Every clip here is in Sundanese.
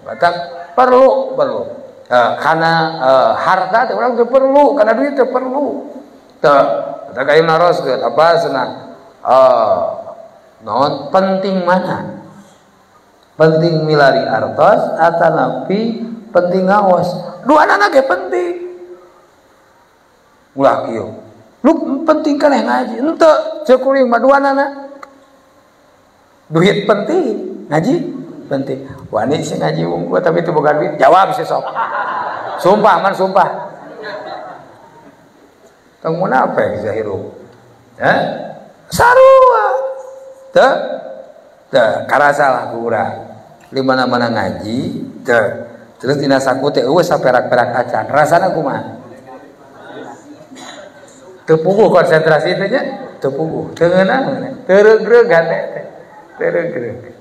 Batak perlu perlu. Karena harta teh urang teu perlu, karena duit teu perlu. Teu tah kayu naroskeun apa cenah naon penting mana? Penting milari artos atanapi penting ngaos? Duanana ge penting. Ulah kieu. Lu penting kan ngaji. Henteu ceuk kuring mah duanana. Duit penting, ngaji penting. Wani sih ngaji wong gua tapi itu bukan duit. Jawab sih sok. Sumpah man sumpah. Tong munafik zahiru. Hah? Sarua. Teu teu karasa lah ku urang. Di mana-mana ngaji, teu. Terus dina saku teh eueuh saperak-perak acan. Rasana kumaha? Teu puguh konsentrasi teh nya, teu puguh. Teu ngeunah, teu regreg hate teh. Teu regreg.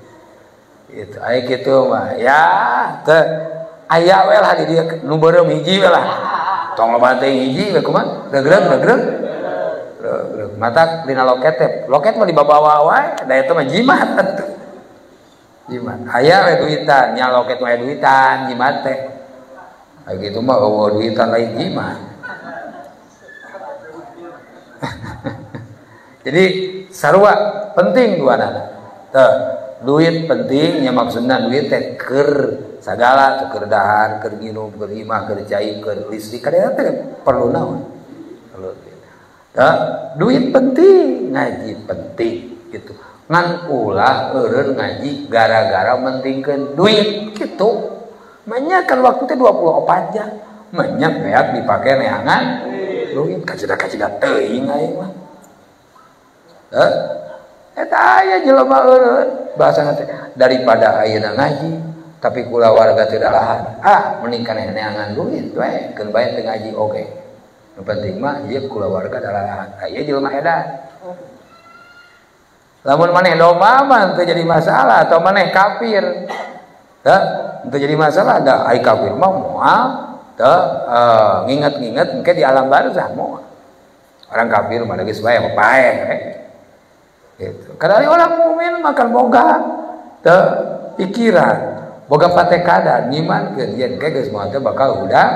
Itu aya kitu mah. Ya, teu aya we lah di dieu nu beureum hiji we lah. Tong loba teh hiji we kumaha? Regreg regreg. Regreg. Matak dina loket teh. Loket mah dibawa wae, da eta mah jimat atuh. Jimat. Aya we duitan, nya loket mah duitan, jimat teh. Aya kitu mah eueuh duitan lain jimat. Jadi sarua penting duanana. Teu, duit penting nya maksudna duit teh keur sagala, teu keur dahar, keur nginum, keur imah, keur cai, keur listrik, kadang teh perlu naon? Perlu duit. Teu, duit penting, ngaji penting gitu. Ngan ulah eureun ngaji gara-gara mentingkeun duit gitu. Manya kan waktu teh 24 jam. Manya beak dipake neangan duit kacida-kacida teuing aing mah. Heh? Eta aya jelema eureun bahasana teh daripada ayeuna ngaji tapi kulawarga teu dalahan. Ah, mending kana neangan duit we, keun bae teu ngaji oge. Nu penting mah ieu kulawarga dalahan. Aya jelema edan. Lamun maneh domba mah teu jadi masalah atau maneh kafir. Teu, teu jadi masalah da ai kafir mah moal teu nginget-nginget engke di alam barzah moal. Orang kafir mah geus bae paeh we. Gitu. Karena orang mukmin makan boga teu pikiran, boga patekada nyimankeun yen ke geus moal teh bakal udah.